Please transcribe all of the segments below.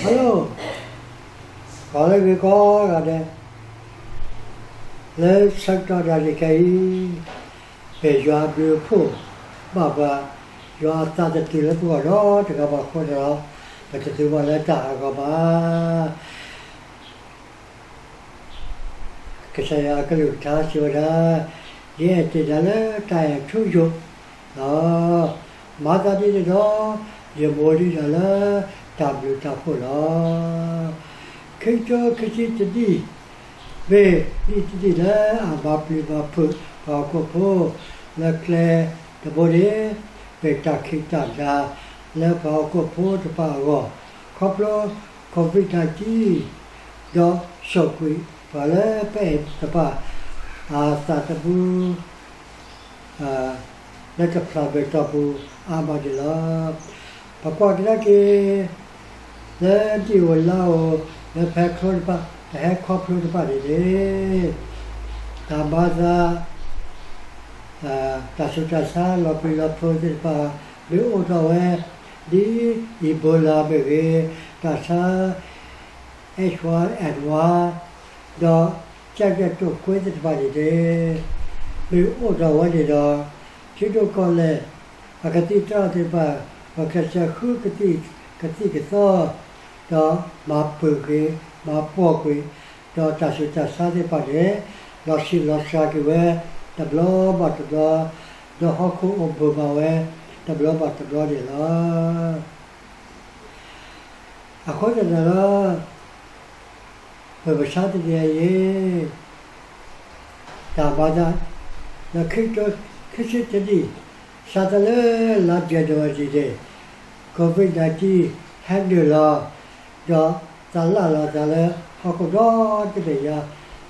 Hello, ကီးလၢဂ့ၤကိးဂၤဒဲး, လၢဆၢကတီၢ်ဒၣ်န့ၣ်ခဲအံၤ, ပယွၤအဘျုးအဖှိၣ် ဘၣ်ပှၤ, ယွၤအသးတတုၤလၢပဂီၢ်ဒီတဂၤဘၣ်အဃိန့ၣ်ဒီး, ပတသုဘၣ်လၢတၢ်ဟးဂီၤဘၣ်. ကစၢ်ယွၤအကလုၢ်ကထါစံးဝဲဒၣ်, ယအဲၣ်တ့ၢ်နၤလၢတၢ်အဲၣ်ထူယိာ်လီၤ. မၤသးဒ်န့ၣ်ဒီး, ယမိၢ်လံနၤလၢတၢ်ဘျုးတၢ်ဖှိၣ်လီၤ. ခံကထိခံဆံတနံၣ်, မ့ၢ်နံၣ်တနံၣ်လၢအမၤပျံၤမၤဖုးပှၤဟီၣ်ခိၣ်ဖိ, လၢကျဲတဘိန့ၣ်, မ့ၢ်တၢ်ခံးတၢ်နၤလၢပှၤဟီၣ်ခိၣ်ဖိတဖၣ်အဂီၢ်, ခီဖျိ COVID nineteen ဒီးစိာ်ကွံာ်ပှၤလၢပအဲၣ်တဖၣ် အသးသမူ လၢတဖျးမဲာ်တီၢ်ပူၤအါမးန့ၣ်လီၤ. ပကွၢ်ကဒါက့ၤ လၢနံၣ်အိၣ်လါအိၣ် လၢပဟဲခီဖျိတဖၣ်, ပဟဲခီဖျိတဖၣ်န့ၣ်န့ၣ်, တၢ်မၤသး တၢ်ဆူးတၢ်ဆါလီၤပျံၤလီၤဖုးသ့ၣ်တဖၣ် မ့ၢ်အိၣ်ထီၣ်ဝဲ, ဒ် Ebola မ့ၢ်ဂ့ၤ, တၢ်ဆါ H one N one ဒီး ကၠဲၣ်ကဲၣ်တိာ်ကွ့သ့ၣ်တဖၣ်န့ၣ်န့ၣ်, မ့ၢ်အိၣ်ထီၣ်ဝဲန့ၣ်ဒီး, ထံဒိၣ်ကီၢ်လဲၢ် အကသံၣ်တၢ်သ့ၣ်တဖၣ် ပှၤကျဲးစၢးဃုကသံၣ်ကသီ, ဒီးမၤပှဲၤကွံာ်, မၤပှဲၤကွံာ်, ဒီးတၢ်ဆူးတၢ်ဆါသ့ၣ်တဖၣ်န့ၣ်, လီၤဆံးလီၤစှၤက့ၤဝဲ တဘျီဘၣ်တဘျီ, ဒီးဟီၣ်ခိၣ်အိၣ်ဘှံးဘၣ်ဝဲ တဘျီဘၣ်တဘျီန့ၣ်လီၤ. အဃိသတးဒီး, ပမုၢ်မဆါတနံၤအံၤ, တၢ်မၤသး လၢခံကထိခံဆံတနံၣ်, စးထီၣ်လၢလါ January န့ၣ်, COVID nineteen ဟဲနုာ်လီၤ, ဒီးသလၣ်လီၤသးလၢဟီၣ်ခိၣ်ဒီတဘ့ၣ်ညါ,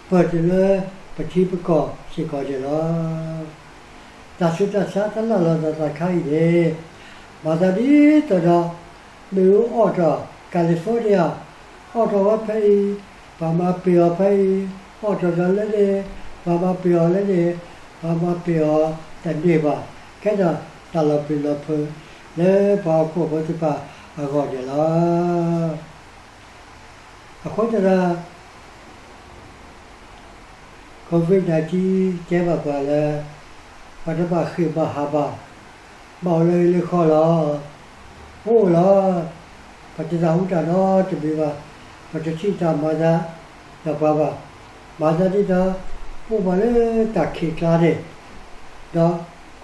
ပၢၢ်တုၤလၢပထံပကီၢ်စ့ၢ်ကီးန့ၣ်လီၤ. တၢ်ဆူးတၢ်ဆါသလၣ်လီၤသးတခါအံၤန့ၣ်, မၤသးဒ်သိးဒီး မ့ၣ်အူအီၣ်ထီၣ် California, အီၣ်ထီၣ်ဝဲဖဲအံၤ, ပှၤမၤပှဲၤအီၤဖဲအံၤ, အီၣ်ထီၣ်ဒီးလၢန့ၣ်, ပှၤမၤပှဲၤအီၤလၢန့ၣ်, ပှၤမၤပှဲၤအီၤတန့ၢ်ဘၣ်, ကဲထီၣ်တၢ်လီၤပျံၤလီၤဖုး လၢပှၤဟီၣ်ခိၣ်ဖိသ့ၣ်တဖၣ်အဂီၢ်န့ၣ်လီၤ. အဃိသတးဒီး COVID nineteen တဲဘၣ်ပှၤလၢ ပှၤတဘၣ်ဃ့ၢ်ဘၣ်ဟးဘၣ်, ဘၣ်အိၣ်လၢဂ့ၤလၢဃီလီၤ. အိၣ်လီၤ. ပတနၢ်ဟူတၢ်နီတမံၤဘၣ်, ပတထံၣ်တၢ်မၤသးဒီးပှၤဘၣ်. မၤသးဒ်သိး ပအိၣ်မးလၢတၢ်ခံးကျါန့ၣ်, ဒီး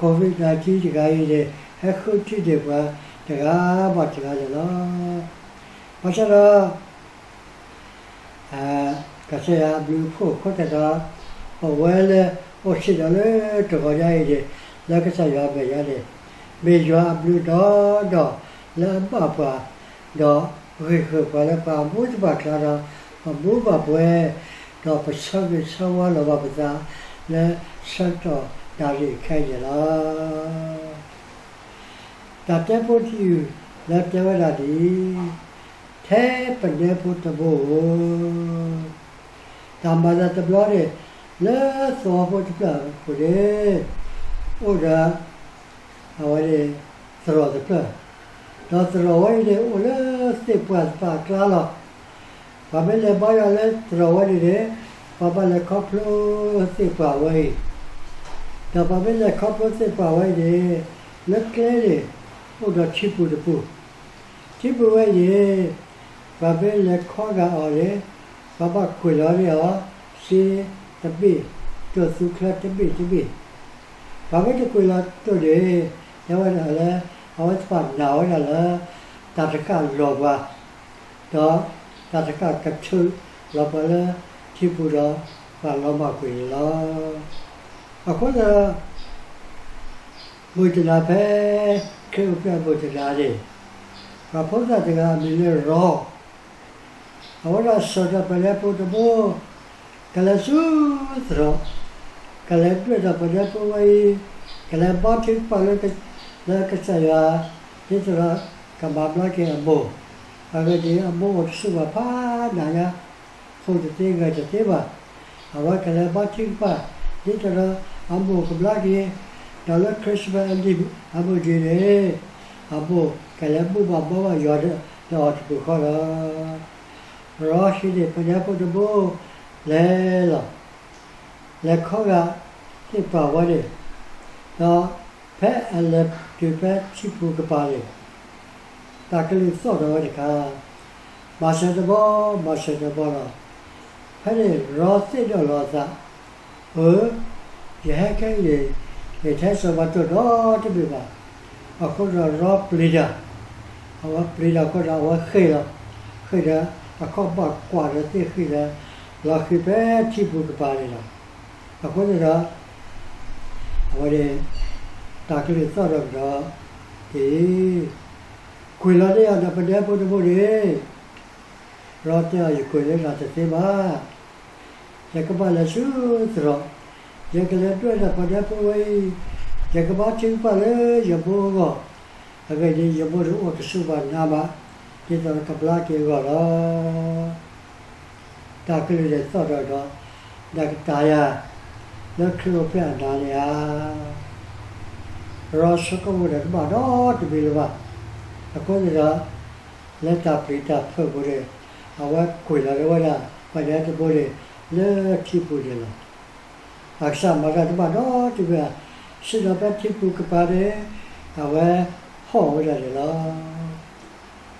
COVID nineteen တဂၤအံၤန့ၣ် ဟဲဃုထံၣ်န့ၢ်ပှၤတဂၤဘၣ်တဂၤန့ၣ်လီၤ. ဘၣ်ဆၣ်ဒီး ကစၢ်ယွၤအဘျုးအဖှိၣ်အဃိသတးဒီး, ပဝဲလၢအိၣ်စ့ၢ်ကီးလၢတဂီၤညါအံၤန့ၣ်, လၢကစၢ်ယွၤအမဲာ်ညါန့ၣ်, မ့ၢ်ယွၤအဘျုးဒီဒီလၢအဘၣ်ပှၤ, ဒီးဂ့ၤဃၢၤပှၤလၢပှၤအမူတဖၣ်အကျါဒီး, ပမူဘၣ်ပဝဲ, ဒီးပဆၢဂ့ၤဆၢဝါလီၤဘၣ်ပသးလၢဆၢကတီၢ်ဒၣ်န့ၣ်ခဲအံၤန့ၣ်လီၤ. တၢ်တဲဖိတယုၢ်လၢတဲဝဲဒၣ်ဒ်အံၤ, ထဲပနဲဖိတဘိဧိၤ, တၢ်မၤသးတဘျီန့ၣ်, လၢသဝီဖိတဖျၢၣ်အပူၤန့ၣ်, အိၣ်ဒီး အဝဲန့ၣ် သရိာ်တဖျၢၣ်, ဒီးသရိာ်ဝဲအံၤန့ၣ် အိၣ်လၢသ့ၣ်ပှၢ်တဖၣ်အကျါလီၤ. ပှၤမ့ၢ်လဲၤဘါယွၤလၢသရိာ်ဝဲန့ၣ်န့ၣ်, ပှၤဘၣ်လဲၤခီဖျိသ့ၣ်ပှၢ်ဝဲအံၤ, ဒီးပှၤမ့ၢ်လဲၤခီဖျိသ့ၣ်ပှၢ်ဝဲအံၤန့ၣ်, လၢကျဲန့ၣ် အိၣ်ဒီးထံပူၤတပူၤ, ထံပူၤဝဲအံၤန့ၣ်, ပှၤမ့ၢ်လဲၤခီဂာ်အီၤန့ၣ်, ပှၤဘၣ်ကွံာ်လီၤန့ၢ်အီၤ, စ့တဘ့ၣ်, ဒိၣ်သူချၢတဘ့ၣ်တဘ့ၣ်, ပှၤမ့ၢ်တကွံာ်လီၤဒိၣ်န့ၣ်, တဲဝဲဒၣ်လၢ အဝဲသ့ၣ်တဖၣ်နာ်ဝဲဒၣ်လၢ တၢ်တဃၣ်လီၤပှၤ, ဒီးတၢ်တဃၣ်ကထုးလီၤပှၤလၢထံပူၤဒီး ပှၤလီၤမၢ်ကွံာ်န့ၣ်လီၤ. အဃိသတးဒီး မုၢ်တနၤဖဲ ခရံာ်အိၣ်ဖျဲၣ်မုၢ်တနၤန့ၣ်, ပှၤဖိသၣ်တဂၤအမံၤလၢရီ, အဝဲဒၣ်စိာ်ဒီးပနဲဖိတဘိ, ကလဲၤဆူသရိာ်, ကလဲၤဒွဲၣ်ဒီးပနဲဖိဝဲအံၤ, ကလဲၤဘါထုကဖၣ်လၢ လၢကစၢ်ယွၤ, ဒ်သိးဒီးကမၤဘျါက့ၤအမိၢ်, အဂ့ၢ်ဒ်အံၤ အမိၢ်အိၣ်တဆူၣ်ဘၣ်ဖးနၤညါ, ဖိတသ့ဂဲၤတသ့ဘၣ်. အဝဲကလဲၤဘါထုကဖၣ် ဒ်သိးဒီးအမိၢ်ကဘျါက့ၤ, ဒီးလၢ Christmas အနံၤအမုၢ်နံၤန့ၣ်, အမိၢ်ကလဲၤဘူၣ်ဘၣ်ဘါဘၣ်ယွၤဒီး ဒီးအီၤတပူၤဃီဒီး ရီဟံးန့ၢ်ပဒဲဖိတဘိ လဲၤလီၤ, လဲၤခီဂာ်သ့ၣ်ပာ်ဝဲန့ၣ်, ဒီးဖဲအလဲၤတုၤဖဲထံပူၤကပၤန့ၣ် တၢ်ကလုၢ်သီၣ်ထီၣ်ဝဲတခါ, မၤစၢၤတဘီ, မၤစၢၤတဘီလီၤ. ဖဲန့ၣ်ရီသ့ၣ်နီၣ်လီၤအသး, အၢ, ယဟဲခဲအံၤန့ၣ် ယတဟဲစိာ်ဘၣ်တိၢ်နီတမံၤဘၣ်. အဃိဒီးရီပျံၤတၢ်, အဝဲပျံၤတၢ်အဃိဒီး အဝဲဃ့ၢ်လီၤ, ဃ့ၢ်ဒီး အခီၣ်ဘၣ်ကွၢ်ဒီးသ့ၣ်ဃံဒီး လီၤဃံၤဖဲထံပူၤကပၤန့ၣ်လီၤ. အဃိန့ၣ်ဒီး အဝဲန့ၣ် တၢ်ကလုၢ်သီၣ်ထီၣ်ကဒီး, အ့, ကွံာ်လီၤန့ၢ်ယၤဒီးပဒဲဖိတဘိန့ၣ်, ရီတဲအီၤ ယကွံာ်လၢနၤတသ့ဘၣ်. ယကဘၣ်လဲၤဆူသရိာ်, ယကလဲၤဒွဲၣ်ဒီးပဒဲဖိဝဲအံၤ, ယကဘါထုကဖၣ်လၢယမိၢ်အဂီၢ်, အဂ့ၢ်ဒ်အံၤ ယမိၢ်တအိၣ်တဆူၣ်ဘၣ်နၤဘၣ်, ဒ်သိးကဘျါက့ၤအဂီၢ်လီၤ. တၢ်ကလုၢ်န့ၣ်သီၣ်ထီၣ်ဒီး နကတၢ်ယၤ လၢခရံာ်အိၣ်ဖျဲၣ်အနၤန့ၣ်ဧါ. ရီဆိကမိၣ်ဒီးတဘၣ်နီတမံၤလၢၤဘၣ်. အဃိန့ၣ်ဒီး လၢတၢ်ပျံၤတၢ်ဖုးပူၤန့ၣ် အဝဲကွံာ်လီၤဒၣ်ဝဲဒၣ် ပဒဲတဘိန့ၣ် လၢထံပူၤန့ၣ်လီၤ. အကစၢ်မၤတၢ်တဘၣ်နီတမံၤဘၣ်, ဆ့ၣ်နီၤဖဲထံပူၤကပၤန့ၣ် အဝဲဟီၣ်ဝဲဒၣ်န့ၣ်လီၤ.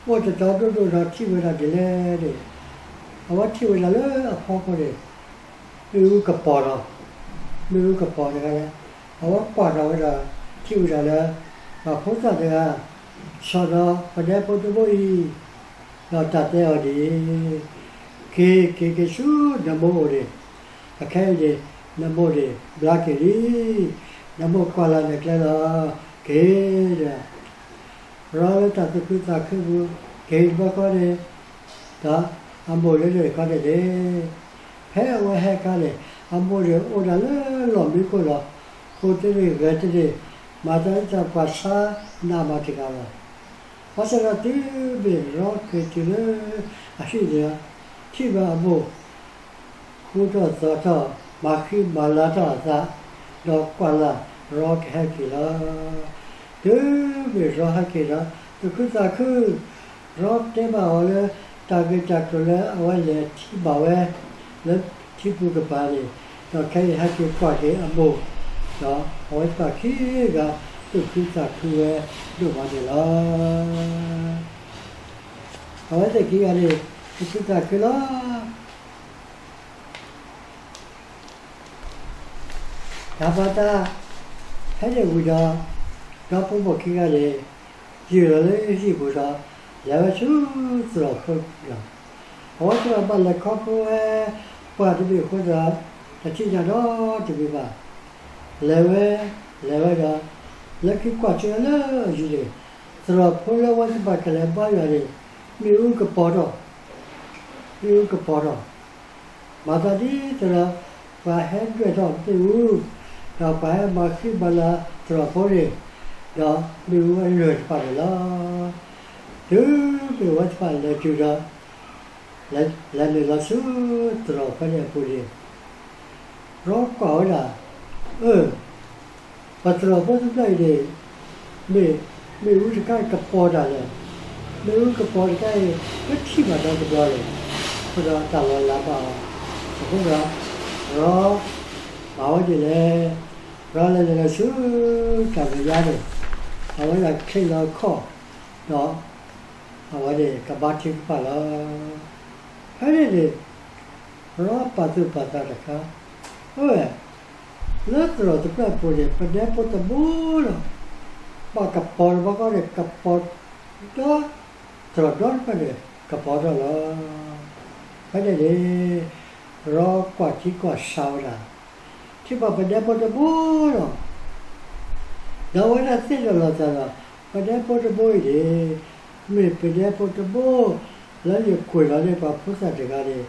အိၣ်တတီၤဒိၣ်ဒိၣ်ဒီးထံၣ်ဝဲဒၣ်ဒ်လဲၣ်န့ၣ်, အဝဲထံၣ်ဝဲဒၣ်လၢအဖီခိၣ်န့ၣ် မ့ၣ်အူကပီၤလီၤ. မ့ၣ်အူကပီၤတဂၤန့ၣ် အဝဲကွၢ်ထီၣ်ဝဲဒၣ် ထံၣ်ဝဲဒၣ်လၢ ပှၤဖိသၣ်တဂၤ ဆီၣ်ဒီးပဒဲဖိတဘိအံၤ, ဒီးတၢ်တဲအီၤဒ်အံၤ, က့ၤ က့ၤက့ၤဆူနမိၢ်အိၣ်န့ၣ်, အခဲအံၤန့ၣ် နမိၢ်န့ၣ်ဘျါက့ၤလံ, နမိၢ်ကွၢ်လၢ်နကျဲလီၤ, က့ၤဒီး ရီလၢတၢ်သူၣ်ခုသးခုပူၤ က့ၤတဘျီဃီန့ၣ်, ဒီးအမိၢ်လၢန့ၣ်တခီန့ၣ်န့ၣ်, ဖဲအဝဲဟဲခါန့ၣ် အမိၢ်န့ၣ်အိၣ်ဒၣ်လၢလီၢ်မံခိၣ်လီၤ. ဃိာ်တန့ၢ်ဂဲၤတန့ၢ်, မၤသးဒ်သိးပှၤဆါနးမးတဂၤလီၤ. ဘၣ်ဆၣ်ဒီးတုၤမ့ၢ်ရီက့ၤတုၤလၢအဟံၣ်န့ၣ်, ထံၣ်ဘၣ်အမိၢ် ဃူထီၣ်သီထီၣ် မၤဃံမၤလၤထီၣ်အသး, ဒီးကွၢ်လၢ်ရီကဟဲက့ၤလီၤ. တုၤမ့ၢ်ရီဟဲက့ၤဒီး သူၣ်ခုသးခု, ရီတဲဘၣ်အီၤလၢ တၢ်ဂ့ၢ်တၢ်ကျိၤလၢအဝဲလဲၤထံၣ်ဘၣ်ဝဲ လၢထံပူၤကပၤန့ၣ်, ဒီးခဲအံၤဟဲက့ၤကွၢ်က့ၤအမိၢ်, ဒီးအဝဲသ့ၣ်ခံဂၤ သူၣ်ခုသးခုဝဲဒိၣ်မးန့ၣ်လီၤ. အဝဲသ့ၣ်ခံဂၤန့ၣ် သူၣ်ခုသးခုလီၤ. တၢ်ဘၣ်တၢ် ဖဲန့ၣ်ဝံၤဒီး ဒီဖိမိၢ်ခံဂၤန့ၣ် ယုၢ်လီၤလၢဟံၣ်ပူၤဒီး လဲၤဝဲဆူသရိာ်ဖိလီၤ. အဝဲသ့ၣ်တဖၣ်ဘၣ်လဲၤခီဖျိဝဲ ပှၤတဘ့ၣ်အဃိဒီး တထံၣ်တၢ်နီတမံၤဘၣ်. လဲၤဝဲ လဲၤဝဲဒီး လၢခံကွၢ်ဆၢလၢအယံၤန့ၣ် သရိာ်ဖိလၢအဝဲသ့ၣ်တဖၣ်ကလဲၤဘါယွၤန့ၣ် မ့ၣ်အူကပီၤထီၣ် မ့ၣ်အူကပီၤထီၣ်, မၤသးဒ်သိးဒီး ပှၤဟဲဒွဲၣ်ထီၣ်မ့ၣ်အူ, ဒီးပှၤဟဲမၤဃံမၤလၤသရိာ်ဖိန့ၣ်, ဒီးမ့ၣ်အူအလၢၢ်တဖၣ်န့ၣ်လီၤ. တုၤမ့ၢ်အဝဲသ့ၣ်တဖၣ်လဲၤတုၤဒီး လဲၤနုာ်လီၤဆူသရိာ်ဖဲန့ၣ်အပူၤန့ၣ် ရီကွၢ်ဝဲဒၣ်, အၢ, ပသရိာ်ဖိတဖျၢၣ်အံၤန့ၣ် မ့ၢ်မ့ၣ်အူတခါကပီၤတၢ်လဲၣ်, မ့ၣ်အူကပီၤတခါအံၤ တထံၣ်ဘၣ်နီတဘျီလဲၣ်, အဃိဒီးတၢ်လီၤလးဘၣ်အီၤ, အဃိဒီး ရီမၤဝဲဒ်လဲၣ်, ရီလဲၤလဲၤလီၤဆူတၢ်မဲာ်ညါန့ၣ်, အဝဲဒၣ်ချ့လီၤအခီၣ်, ဒီး အဝဲန့ၣ်ကဘါထုကဖၣ်လီၤ. ဖဲန့ၣ်န့ၣ် ရီပာ်သူၣ်ပာ်သးတခါ, အၢ, လၢသရိာ်တဖျၢၣ်အပူၤန့ၣ် ပဒဲဖိတဘိလီၤ. ဘၣ်ကပီၤတဘျီဃီန့ၣ် ကပီၤဒီး သရိာ်ဒီတဖျၢၣ်န့ၣ် ကပီၤထီၣ်လီၤ. ဖဲန့ၣ်န့ၣ် ရီကွၢ်ထံကွၢ်ဆးဝဲဒၣ် ထံၣ်ဘၣ်ပဒဲဖိတဘိလီၤ. ဒီးအဝဲဒၣ်သ့ၣ်နီၣ်လီၤသးဒီး ပဒဲဖိတဘိအံၤန့ၣ် မ့ၢ်ပဒဲဖိတဘိ လၢယကွံာ်လီၤန့ၢ်ပှၤဖိသၣ်တဂၤန့ၣ်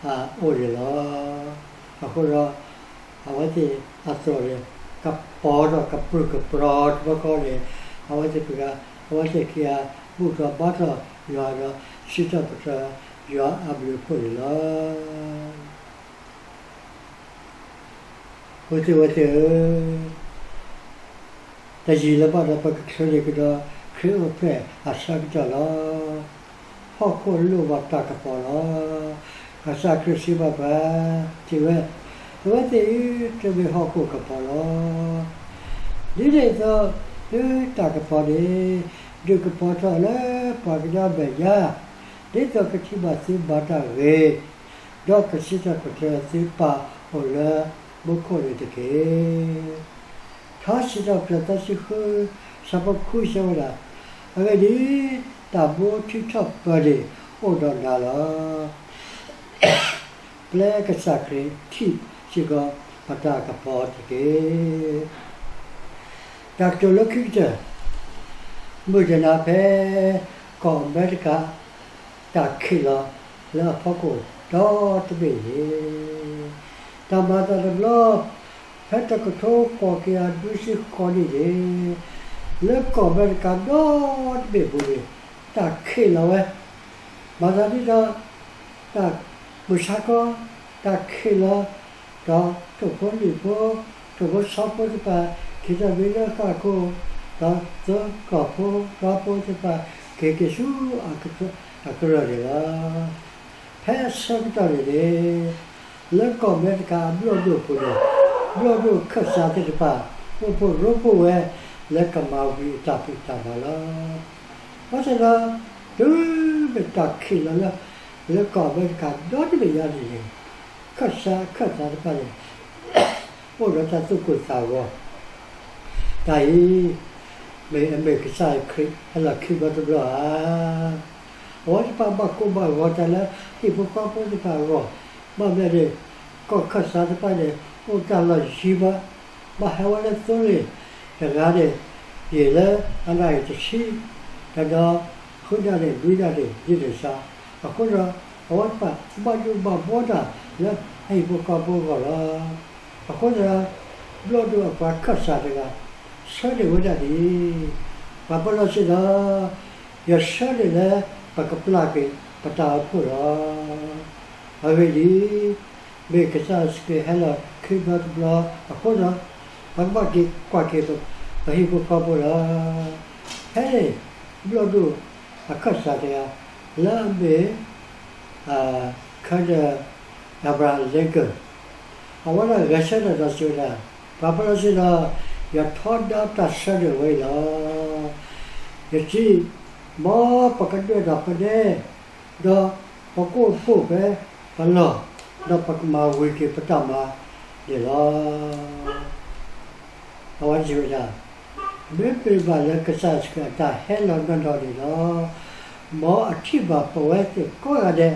အအိၣ်န့ၣ်လီၤ. အဃိဒီး အဝဲသ့ၣ်အသရိာ်န့ၣ် ကပီၤထီၣ်ကပြုၢ်ကပြီၤတဘျီဃီန့ၣ် အဝဲသ့ၣ်ခံဂၤ အဝဲသ့ၣ်ခံဂၤ ဘူၣ်ထီၣ်ဘါထီၣ်ယွၤဒီး စံးထီၣ်ပတြၢၤယွၤအဘျုးအဖှိၣ်န့ၣ်လီၤ. ဖိသ့ၣ်ဝဲသ့ၣ်ဧၢ, တယံာ်လၢၤဘၣ်ဒီး ပကချုးန့ၢ်ကဒီး ခရံာ်အိၣ်ဖျဲၣ်အဆၢကတီၢ်လီၤ. ဟီၣ်ခိၣ်လိၣ်ဘၣ်တၢ်ကပီၤလီၤ. ကစၢ်ခရံာ်စံးဘၣ်ပှၤ, စံးဝဲ, အဝဲသ့ၣ်အံၤတမ့ၢ်ဟီၣ်ခိၣ်ကပီၤလီၤ. ဒ်န့ၣ်အသိး, သုတၢ်ကပီၤန့ၣ် ဒုးကပီၤထီၣ်လၢပှၤကညီအမဲာ်ညါ, ဒ်သိးကထံၣ်ဘၣ်သုမၤတၢ်ဂ့ၤ, ဒီးကစံးထီၣ်ပတြၢၤသုပၢ်အိၣ်လၢမူခိၣ်န့ၣ်တက့ၢ်. ထါစံးထီၣ်ပတြၢၤသၢဆံဃု ဆၢဖိဃု စံးဝဲဒၣ်, အဂ့ၢ်ဒ်အံၤ, တၢ်မူထံထီၣ်ပၢၤန့ၣ်အိၣ်ဒီးနၤလီၤ. ပျဲကစၢ်ခရံာ်ထံၣ်စ့ၢ်ကီးပတၢ်ကပီၤတက့ၢ်. တၢ်ကတိၤလၢခံကတၢၢ်, မုၢ်တနၤဖဲ ကီၢ်အမဲရကၤ တၢ်ခံးလီၤလၢအဖီခိၣ်ဒီတဘ့ၣ်န့ၣ်, တၢ်မၤအသးတဘျီ ဖဲတကထိဃိးကယၤဒွဲၣ်ဆံဃိးနံၣ်န့ၣ်, လၢကီၢ်အမဲရကၤဒီတဘ့ၣ်အပူၤန့ၣ် တၢ်ခံးလီၤဝဲ, မၤသးဒ်ဒီး တၢ်မုၢ်ဆါခီ တၢ်ခံးလီၤ, ဒီးထိၣ်ဖိလံၣ်ဖိ, ထိၣ်ဖိဆီဖိသ့ၣ်တဖၣ် က့ၤထီၣ်မ့ၢ်လၢဃၣ်ခိၣ်, ဒီးသုးကီၢ်ဖိဒီဖိသ့ၣ်တဖၣ် က့ၤက့ၤဆူအကရၢၢ်န့ၣ်လီၤ. ဖဲအဆၢကတီၢ်န့ၣ်န့ၣ်, လၢကီၢ်အမဲရကၤအဘျီၣ်ဒိၣ်အပူၤန့ၣ်, ဘျီၣ်ဒိၣ်အခၢၣ်စးသ့ၣ်တဖၣ် အိၣ်ဖှိၣ်ရိဖှိၣ်ဝဲ လၢကမၤဝံၤအတၢ်ဖံးတၢ်မၤလီၤ. ဘၣ်ဆၣ်ဒီး တုၤမ့ၢ်တၢ်ခံးလီၤလၢ လၢကီၢ်အမဲရကၤဒီတဘ့ၣ်ညါန့ၣ်န့ၣ်, အခၢၣ်စးအခၢၣ်သးတဖၣ်န့ၣ် အိၣ်ဒီးတၢ်သူၣ်ကိၢ်သးဂီၤ, တၢ်အံၤ မ့ၢ်အမ့ၢ်ကစၢ်ခရံာ်ဟဲလီၤခံဘျီတဘျီဧါ. အဝဲသ့ၣ်တဖၣ်ဘၣ်ကိၢ်ဘၣ်ဂီၤတၢ်လၢဟံၣ်ဖိဃီဖိသ့ၣ်တဖၣ်အဂီၢ်, ဘၣ်မနုၤလဲၣ်န့ၣ်, ကီၢ်ခၢၣ်စးတဖၣ်န့ၣ် အိၣ်တၢ်လီၢ်ယံၤဘၣ်, ဘၣ်ဟဲဝဲလၢသိလ့ၣ်တဂၤန့ၣ်, ယံာ်လၢအနၣ်ရံၣ်တဆံ, ဒီး ဃုနၣ်ရံၣ်လွံၢ်နၣ်ရံၣ်ဒ်န့ၣ်စ့ၢ်, အဃိဒီး အဝဲသ့ၣ်တဖၣ်ဘၣ်ယိၣ်ဘၣ်ဘှီတၢ်လၢအဟံၣ်ဖိဃီဖိအဂီၢ်လီၤ. အဃိဒီး ဘျီၣ်ဒိၣ်အပှၤခၢၣ်စးတဂၤ ဆၢန့ၢ်ဝဲဒၣ်ဒ်အံၤ, ပှၤပၢလီၤစ့ၢ်ဒီး ယဆၢန့ၢ်လၢပကပျၢ်က့ၤပတၢ်အိၣ်ဖှိၣ်လီၤ. အဂ့ၢ်ဒ်အံၤ, မ့ၢ်ကစၢ်ယ့ၣ်ၡူးခရံာ်ဟဲလီၤခံဘျီတဘျီအဃိဒီး, ပကဘၣ်က့ၤကွၢ်က့ၤပဟံၣ်ဖိဃီဖိလီၤ. ဖဲန့ၣ် ဘျီၣ်ဒိၣ်အခၢၣ်စးတဂၤ လၢအမ့ၢ် Colonel Abraham Lincoln, အဝဲဒၣ်ဂဲၤဆၢထၢၣ်ဒီးစံးဝဲဒၣ်, ပှၤပၢလီၤစ့ၢ်ဒီး ယထီဒါတၢ်ဆၢန့ၢ်ဝဲအံၤလီၤ. ယစံး, မ်ပကဒွဲၣ်တၢ်ပနဲ, ဒီးပကအိၣ်ဖှိၣ်ဖဲပလီၢ်, ဒီးပကမၤဝံၤက့ၤပတၢ်မၤန့ၣ်လီၤ. အဝဲစံးဝဲဒၣ်, မ့မ့ၢ်ဘၣ်လၢကစၢ်ယ့ၣ်ၡူးခရံာ်အတၢ်ဟဲလီၤနီၢ်နီၢ်န့ၣ်လီၤ. မ်အထံၣ်ဘၣ်ပဝဲသ့ၣ်ကိးဂၤဒဲး,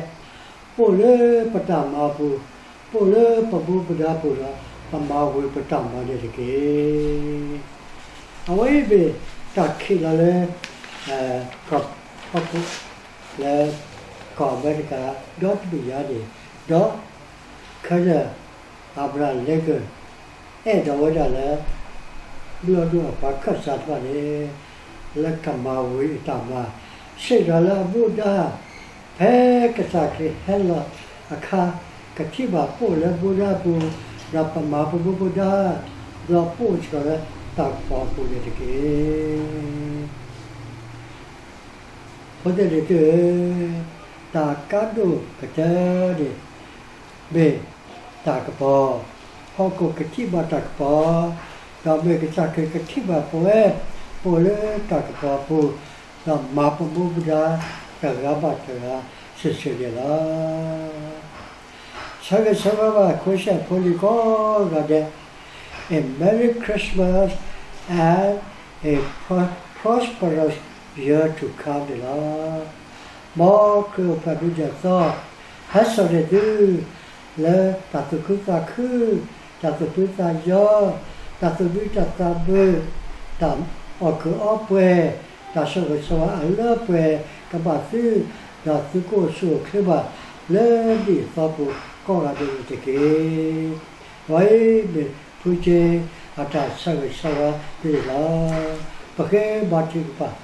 ပအိၣ်လၢပတၢ်မၤအပူၤ, ပအိၣ်လၢပမူပဒါပူၤဒီး ပမၤဝံၤပတၢ်မၤန့ၣ်တက့ၢ်. အဝဲအံၤမ့ၢ်တၢ်ခံးလီၤလၢ ကီၢ်ဟီၣ်ခိၣ် လၢကီၢ်အမဲရကၤ ဒီတဘ့ၣ်ညါန့ၣ်, ဒီး Colonel Abraham Lincoln အဲၣ်ဒိးဝဲဒၣ်လၢ ဘျီၣ်ဒိၣ်အပှၤခၢၣ်စးတဖၣ်န့ၣ် လၢကမၤဝံၤအတၢ်မၤ, စ့ၢ်ကီးလၢအမူဒါ ဖဲကစၢ်ခရံာ်ဟဲလီၤအခါ ကထံၣ်ဘၣ်ပအိၣ်လၢမူဒါအပူၤ, ဒီးပမၤပမူပဒါ, ဒီးပအိၣ်စ့ၢ်ကီးလၢတၢ်ကပီၤအပူၤန့ၣ်တက့ၢ်. ဖိသ့ၣ်လံၤသ့ၣ်ဧၢ, တၢ်ကါဒိၣ်ကတၢၢ်န့ၣ် မ့ၢ်တၢ်ကပီၤ, ဟီၣ်ခိၣ်ကထံၣ်ဘၣ်တၢ်ကပီၤ, ဒီးမ့ၢ်ကစၢ်ခရံာ်ကထံၣ်ဘၣ်ပဝဲ ပအိၣ်လၢတၢ်ကပီၤအပူၤ, ဒီးမၤပမူပဒါတဂၤဘၣ်တဂၤစုာ်စုာ်န့ၣ်လီၤ. ဆၢဂ့ၤဆၢဝါဘၣ် Christian ဖိလံၤကိးဂၤဒဲး, A Merry Christmas and a pro- prosperous year to come န့ၣ်လီၤ. မ်ခရံာ်အိၣ်ဖျဲၣ်ဒုးနဲၣ်သီ ဟဲစိာ်န့ၢ်သု လၢတၢ်သူၣ်ခုသးခု, တၢ်သူၣ်ဖှံသးညီ, တၢ်သူၣ်မံတၢ်သးမုာ်, တၢ်အီၣ်ကုးအီပှဲၤ, တၢ်ဆိၣ်ဂ့ၤဆိၣ်ဝါအလၢအပှဲၤကဘၣ်သု, ဒီးသုကအိၣ်ဆူၣ်အိၣ်ချ့ဘၣ် လၢနံၣ်အသီပူၤကိးဂၤဒဲးန့ၣ်တက့ၢ်. အဝဲအံၤမ့ၢ်ဖုက့အတၢ်ဆၢဂ့ၤဆၢဝါန့ၣ်လီၤ. ပဃ့ဘါထုကဖၣ်.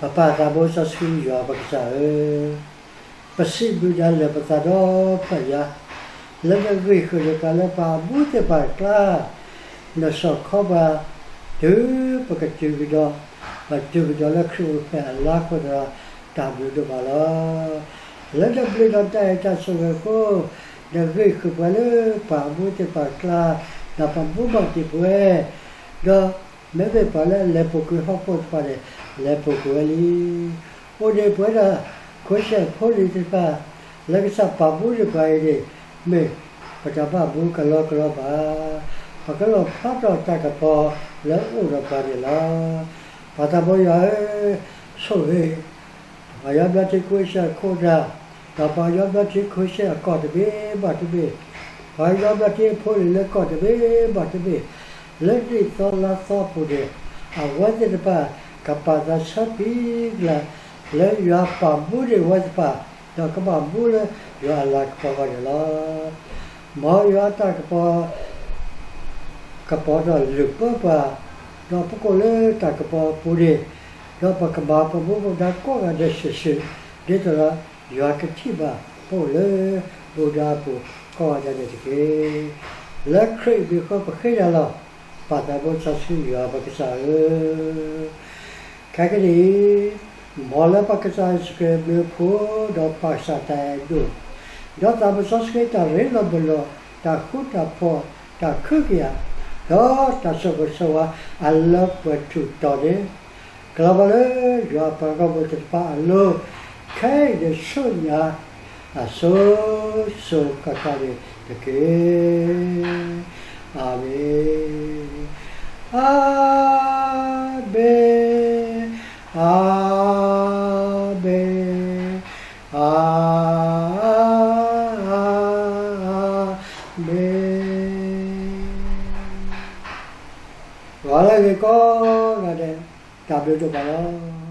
ပပၢ်သးဘိစီဆှံယွၤပကစၢ်ဧၢ, ပစံးဘျုးနၤလၢပသးဒီဖျၢၣ်ညါ, လၢနဂံၢ်ဃုာ်န့ၢ်ပှၤလၢပှၤအမူသ့ၣ်တဖၣ်အကျါ, နစိာ်ခီပှၤ တုၤပကတုၤကဒီး, ပတုၤကဒီးလၢခရံာ်အိၣ်ဖျဲၣ်အလါအဃိသတးဒီး, တၢ်ဘျုးဒိၣ်မးလီၤ. လၢနဘျုးဒီးတၢ်အဲၣ်တၢ်ဆိၣ်ဂ့ၤအဃိ, နဂံၢ်ဃုာ်ပှၤလၢပှၤမူသ့ၣ်တဖၣ်အကျါ, ဒီးပှၤမူဘၣ်တ့ၢ်ပဝဲ, ဒီးမ့မ့ၢ်ပှၤလၢအလဲၤပူၤကွံာ်ဟီၣ်ခိၣ်တဖၣ်န့ၣ်, လဲၤပူၤကွံာ်ဝဲလံ. အိၣ်န့ၣ်ပဝဲဒၣ် ခွံဆံအဖိလံၤသ့ၣ်တဖၣ်, လၢကစၢ်ပာ်မူန့ၢ်ပှၤအံၤန့ၣ်, မ့ၢ်ပတၢ်ဘၣ်မူကလီကလီဘၣ်. ပကလီၣ်ဖျါထီၣ်တၢ်ကပီၤလၢအအိၣ်ဒီးပှၤန့ၣ်လီၤ. ပၢ်သးဘိယွၤဧၢ, ဆိၣ်ဂ့ၤ ပှၤကညီဘျၢထံခွံဆံအခိၣ်နၢ်, ဒီးပှၤကညီဘျၢထံခွံဆံအကီၢ်တဘ့ၣ်ဘၣ်တဘ့ၣ်, ပှၤကညီဘျၢထံအဖိလံၤလၢကီၢ်တဘ့ၣ်ဘၣ်တဘ့ၣ်, လၢနံၣ်သီလါသီအပူၤန့ၣ်, အဝဲသ့ၣ်တဖၣ်ကပာ်သးဆၢကွံာ်ကလာ်, လၢယွၤပာ်မူန့ၢ်ဝဲသ့ၣ်တဖၣ်, ဒီးကဘၣ်မူလၢယွၤအလၤကပီၤအဂီၢ်န့ၣ်လီၤ. မ်ယွၤအတၢ်ကပီၤ ကပီၤဒီးလုၢ်ပၢပှၤ, ဒီးပကအိၣ်လၢတၢ်ကပီၤအပူၤန့ၣ်, ဒီးပကမၤပမူပဒါကိးဂၤဒဲးစုာ်စုာ်, ဒ်သိးဒီးယွၤကထံၣ်ဘၣ်ပအိၣ်လၢမူဒါအပူၤကိးဂၤဒဲးန့ၣ်တက့ၢ်. လၢခရံာ်အမံၤအဃိပဃ့နၤလီၤ. ပၢ်သးဘိစီဆှံယွၤပကစၢ်ဧၢ, ခဲကနံၣ်အံၤ, မ်လၢပကစၢ်ယ့ၣ်ၡူးခရံာ်အဘျုးအဖှိၣ်, ဒီးပၢ်ကစၢ်တၢ်အဲၣ်ဒိၣ်, ဒီးသးစီဆှံတၢ်ရ့လိာ်မုာ်လိာ်, တၢ်ဃူတၢ်ဖိး, တၢ်ကဟုကယာ်, ဒီးတၢ်ဆိၣ်ဂ့ၤဆိၣ်ဝါအလၢပှဲၤထူၣ်တီၤန့ၣ်, ကလီၤဘၣ်လၢယွၤအပှၤဂီၢ်မုၢ်သ့ၣ်တဖၣ်အလိၤ, ခဲအံၤဒီးဆူညါ အစိၤစိၤဃၣ်ဃၣ်န့ၣ်တက့ၢ်. အၤမ့ၣ်, အၤမ့ၣ်, အၤမ့ၣ်, အၤမ့ၣ်. ပှၤလၢအဂ့ၤကိးဂၤဒဲး, တၢ်ဘျုးဒိၣ်မးလီၤ.